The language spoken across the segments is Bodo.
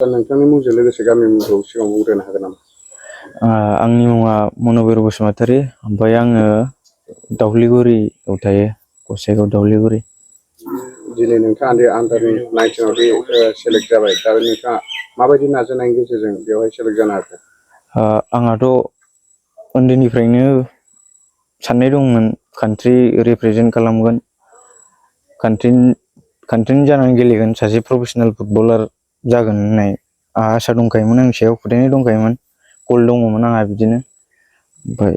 नोंथांनि मुंजों लोगोसे गामिनि मुंखौ सिगाङाव बुंग्रोनो हागोन नामा? आंनि मुङा मनबिर बसुमतारी, ओमफ्राय आङो दावलिगुरियाव थायो, गसाइगाव दावलिगुरि। दिनै नोंथाङा दि आन्दार 19 दि सेलेक्ट जाबाय, दा नोंथाङा माबायदि नाजानायनि गेजेरजों बेवहाय सेलेक्ट जानो हाखो? आंहाथ' उन्दैनिफ्रायनो साननाय दंमोन कान्ट्रि रिप्रेजेन्ट खालामगोन, कान्ट्रिनि जानानै गेलेगोन, सासे प्रफेसनेल फुटबलार जागोन होननाय आंहा आसा दंखायोमोन, आंनि सायाव फोथायनाय दंखायोमोन, गल दङमोन आंहा बिदिनो। ओमफ्राय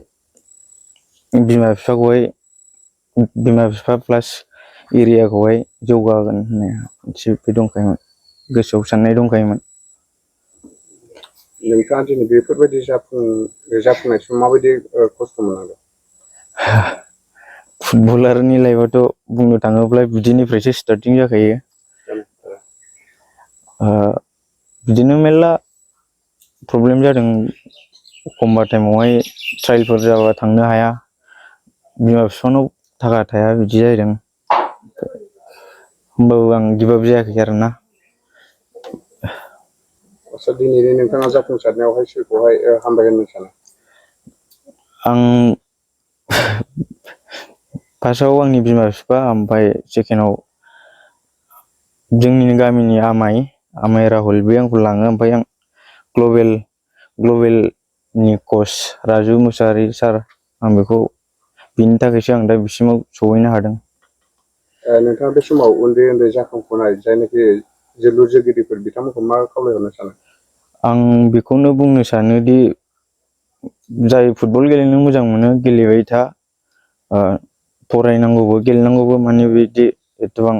बिमा बिफा प्लास एरियाखौहाय जौगाहोगोन होननाय मोनसे बे दंखायोमोन, गोसोआव साननाय दंखायोमोन। नोंथाङा दिनै बेफोरबायदि जाफुंनाय समाव माबायदि खस्थ' मोननांगौ? फुटबलारनि लाइफआथ' बुंनो थाङोब्ला बिदिनिफ्रायसो स्टार्टिं जाखायो। बिदिनो मेरला प्रब्लेम जादों, एखमबा टाइमावहाय ट्रायलफोर जाबा थांनो हाया, बिमा बिफानाव थाखा थाया, बिदि जादों। होमबाबो आं गिभाप जायाखै आरोना। आदसा दिनैनि नोंथाङा जाफुंसारनायावहाय सोरखौहाय हामबाय होननो सानो? आं फार्स्टआव आंनि बिमा बिफा, ओमफ्राय सेकेन्डआव जोंनि गामिनि आमाइ राहुल, बे आंखौ लाङो। ओमफ्राय आं ग्लबेलनि कच राजु मुसाहारि सार, आं बेनि थाखायसो आं दा बिसिमाव सहैनो हादों। नोंथाङा बे समाव उन्दै जाखांफुनाय जायनाखि जोलुर जोगिरिफोर, बिथांमोनखौ मा खावलायहरनो सानो? आं बेखौनो बुंनो सानोदि जाय फुटबल गेलेनो मोजां मोनो गेलेबाय था, फरायनांगौबो गेलेनांगौबो, माने बिदि एथबां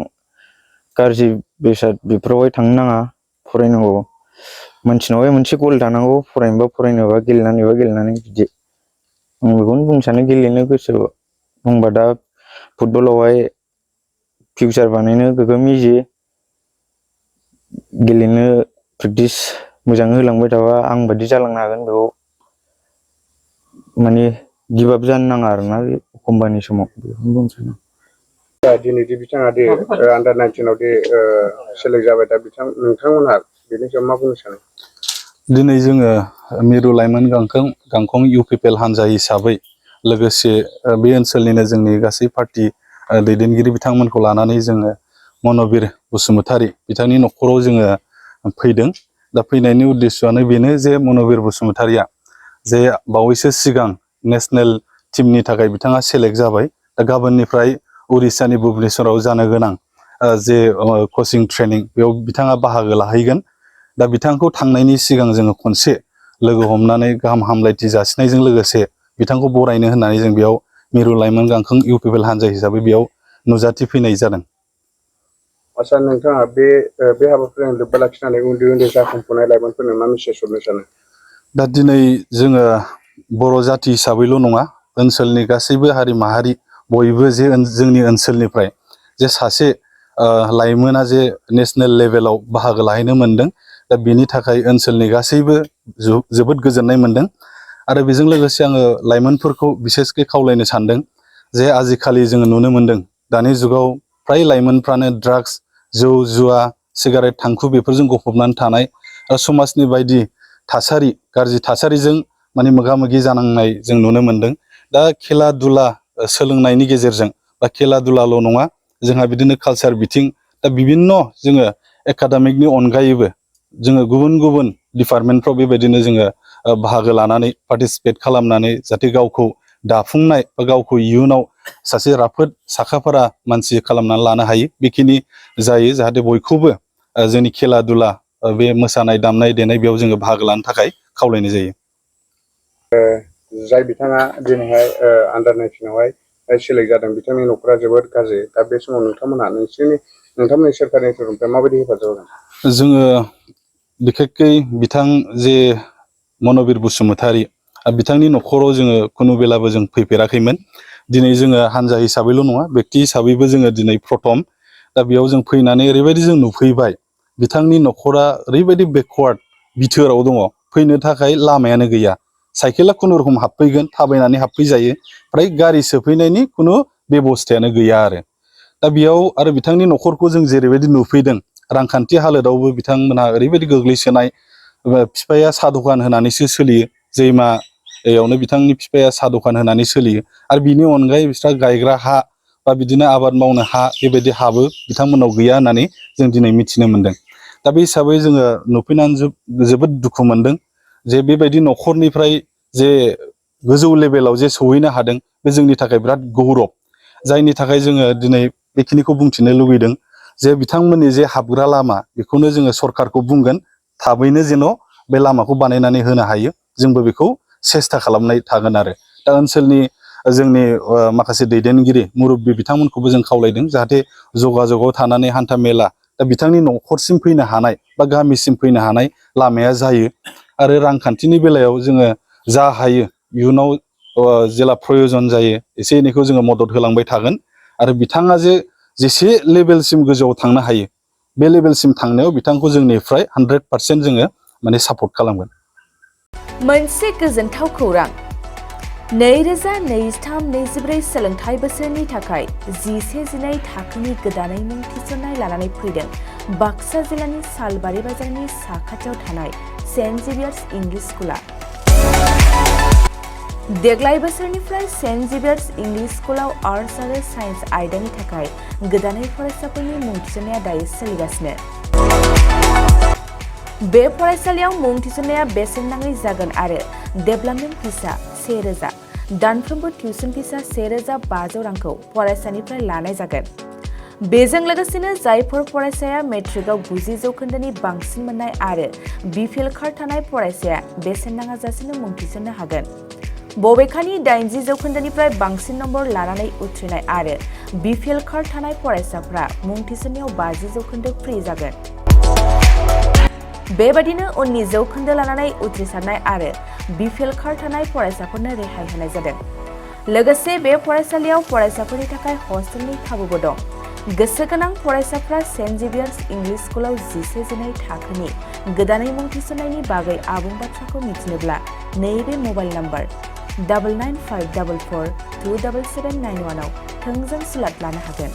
गाज्रि बेसाद बेफोरावहाय थांनो नाङा, फरायनांगौ। मानसिनावहाय मोनसे गल थानांगौ, फरायनोबा फरायनोबा गेलेनानैबा गेलेनानै, बिदि आं बेखौनो बुंनो सानो। गेलेनो गोसो दंबा दा फुटबलावहाय फिउचार बानायनो गोगोम इजि, गेलेनो प्रेक्टिस मोजाङै होलांबाय थाबा आं बादि जालांनो हागोन। बेयाव माने गिभाप जानो नाङा आरोना बे एखमबानि समाव, बेखौनो बुंनो सानो। दिनै बिथाङा दि आन्दार 19 दि सेलेक्ट जाबाय, दा नोंथांमोनहा बेनि सायाव मा बुंनो सानो? दिनै जोङो मिरु लाइमोन गांखं UPPL हान्जा हिसाबै, लोगोसे बे ओनसोलनिनो जोंनि गासै पार्टी दैदेनगिरि बिथांमोनखौ लानानै जोङो मनबिर बसुमतारी बिथांनि न'खराव जोङो फैदों। दा फैनायनि उद्देশ্যआनो बेनो जे मनबिर बसुमतारीया जे बावैसो सिगां नेसनेल टीमनि थाखाय बिथाङा सेलेक्ट जाबाय। दा गाबोननिफ्राय उरिष्यानि भुबनेश्वराव जानो गोनां जे कचिं ट्रेनिं, बेयाव बिथाङा बाहागो लाहैगोन। दा बिथांखौ थांनायनि सिगां जोङो खनसे लोगो हमनानै गाहाम हामलायथि जासिनायजों लोगोसे बिथांखौ बरायनो होननानै जों बेयाव मिरु लाइमोन गांखं UPPL हान्जा हिसाबै बेयाव नुजाथिफैनाय जादों। आदसा नोंथाङा बे हाबाफारिजों लोब्बा लाखिनानै उन्दै जाखांफुनाय लाइमोनफोरनो मा मेसेज हरनो सानो? दा दिनै जोङो बर' जाथि हिसाबैल' नङा, ओनसोलनि गासैबो हारि माहारि बयबो जे जोंनि ओनसोलनिफ्राय जे सासे लाइमोना जे नेसनेल लेभेलाव बाहागो लाहैनो मोनदों, दा बेनि थाखाय ओनसोलनि गासैबो जोबोद गोजोननाय मोनदों। आरो बेजों लोगोसे आङो लाइमोनफोरखौ बिसेसकै खावलायनो सानदों जे आजिखालि जोङो नुनो मोनदों, दानि जुगाव फ्राय लाइमोनफ्रानो ड्राग्स, जौ जुवा, सिगारेट, थांखु बेफोरजों गफबनानै थानाय, समाजनि बायदि गाज्रि थासारिजों माने मोगा मोगि जानांनाय जों नुनो मोनदों। दा खेला दुला सोलोंनायनि गेजेरजों, बा खेला दुलाल' नङा, जोंहा बिदिनो कालसार बिथिं, दा बिभिन्न जोङो एकाडेमिकनि अनगायैबो जोङो गुबुन गुबुन डिपार्टमेन्टफ्राव बेबायदिनो जोङो बाहागो लानानै पार्टिसिपेट खालामनानै जाहाथे गावखौ दाफुंनाय बा गावखौ इयुनाव सासे राफोद साखाफारा मानसि खालामनानै लानो हायो, बेखिनि जायो। जाहाथे बयखौबो जोंनि खेला दुला, बे मोसानाय दामनाय देनाय, बेयाव जोङो बाहागो लानो थाखाय खावलायनाय जायो। जाय बिथाङा दिनैहाय आन्दार 19आवहाय सेलेक्ट जादों, बिथांनि न'खरा जोबोद गाज्रि। दा बे समाव नोंथांमोनहा नोंथांमोननि सोरखारनि थरफनिफ्राय माबायदि हेफाजाब होगोन? जोङो बिखेखकै बिथां जे मनबिर बसुमतारी, बिथांनि न'खराव जोङो खुनु बेलाबो जों फैफेराखैमोन। दिनै जोङो हानजा हिसाबैल' नङा, बेक्ति हिसाबैबो जोङो दिनै प्रथम। दा बेयाव जों फैनानै ओरैबायदि जों नुफैबाय, बिथांनि न'खरा ओरैबायदि बेकवार्ड बिथोराव दङ, फैनो थाखाय लामायानो गैया। साइकेला खुनुरुखुम हाबफैगोन, थाबायनानै हाबफैजायो, फ्राय गारि सोफैनायनि खुनु बेबस्थायानो गैया आरो। दा बेयाव आरो बिथांनि न'खरखौ जों जेरैबायदि नुफैदों, रांखान्थि हालोदावबो बिथांमोनहा ओरैबायदि गोग्लैसोनाय बिफाया साहा दखान होनानैसो सोलियो जैमायावनो बिथांनि बिफाया साहा दखान होनानै सोलियो आरो बिनि अनगायै बिस्रा गायग्रा हा बा बिदिनो आबाद मावनो हा बेबायदि हाबो बिथांमोननाव गैया होननानै जों दिनै मिथिनो मोनदों दा बे हिसाबै जोङो नुफैनानै जोबोद दुखु मोनदों जे बेबायदि न'खरनिफ्राय जे गोजौ लेभेलाव जे सौहैनो हादों बे जोंनि थाखाय बिराद गौरब जायनि थाखाय जोङो दिनै बेखिनिखौ बुंथिनो लुबैदों जे बिथांमोननि जे हाबग्रा लामा बेखौनो जोङो सरखारखौ बुंगोन थाबैनो जेन' बे लामाखौ बानायनानै होनो हायो जोंबो बेखौ सेस्था खालामनाय थागोन आरो दा ओनसोलनि जोंनि माखासे दैदेनगिरि मुरब्बि बिथांमोनखौबो जों खावलायदों जाहाथे जगाजगाव थानानै हान्था मेला दा बिथांनि न'खरसिम फैनो हानाय बा गामिसिम फैनो हानाय लामाया जायो आरो रांखान्थिनि बेलायाव जोङो जा हायो इयुनाव जेला प्रयजन जायो एसे एनैखौ जोङो मदद होलांबाय थागोन आरो बिथाङा जेसे लेभेलसिम गोजौआव थांनो हायो बे लेभेलसिम थांनायाव बिथांखौ जोंनिफ्राय 100% जोङो माने सापर्ट खालामगोन। मोनसे गोजोनथाव खौरां 2023-24 सोलोंथाइ बोसोरनि थाखाय 11-12 थाखोनि गोदानै मुं थिसननाय लानानै फैदों बाक्सा जिल्लानि सालबारि बाजारनि साखाथियाव थानाय सेन्ट जेभियार्स इंलिश स्कुला। देग्लाय बोसोरनिफ्राय सेन्ट जेभियार्स इंलिश स्कुलाव आर्ट्स आरो साइन्स आयदानि थाखाय गोदानै फरायसाफोरनि मुं थिसननाया दायो सोलिगासिनो। बे फरायसालियाव मुं थिसननाया बेसेन नाङै जागोन आरो डेभेलपमेन्ट फिसा 1000, दानफ्रोमबो टिउसन फिसा 1500 रांखौ फरायसानिफ्राय लानाय जागोन। बेजों लोगोसेनो जायफोर फरायसाया मेट्रिकआव 90 जौखोन्दोनि बांसिन मोननाय आरो बिपिएल कार्ड थानाय फरायसाया बेसेन नाङाजासेनो मुं थिसननो हागोन। बबेखानि 80 जौखोन्दोनिफ्राय बांसिन नम्बर लानानै उथ्रिनाय आरो बिपिएल कार्ड थानाय फरायसाफ्रा मुं थिसननायाव 50 जौखोन्दो फ्रि जागोन। बेबादिनो उननि जौखोन्दो लानानै उथ्रिसारनाय आरो बिपिएल कार्ड थानाय फरायसाफोरनो रेहाय होनाय जादों। लोगोसे बे फरायसालियाव फरायसाफोरनि थाखाय हस्टेलनि खाबुबो दं। गोसो गोनां फरायसाफ्रा सेन्ट जेभियार्स इंलिश स्कुलाव 11-12 थाखोनि गोदानै मुं थिसननायनि बागै आबुं बाथ्राखौ मिथिनोब्ला नैबे मबाइल नम्बर 9954427791 आव थोंजों सुलाद लानो हागोन।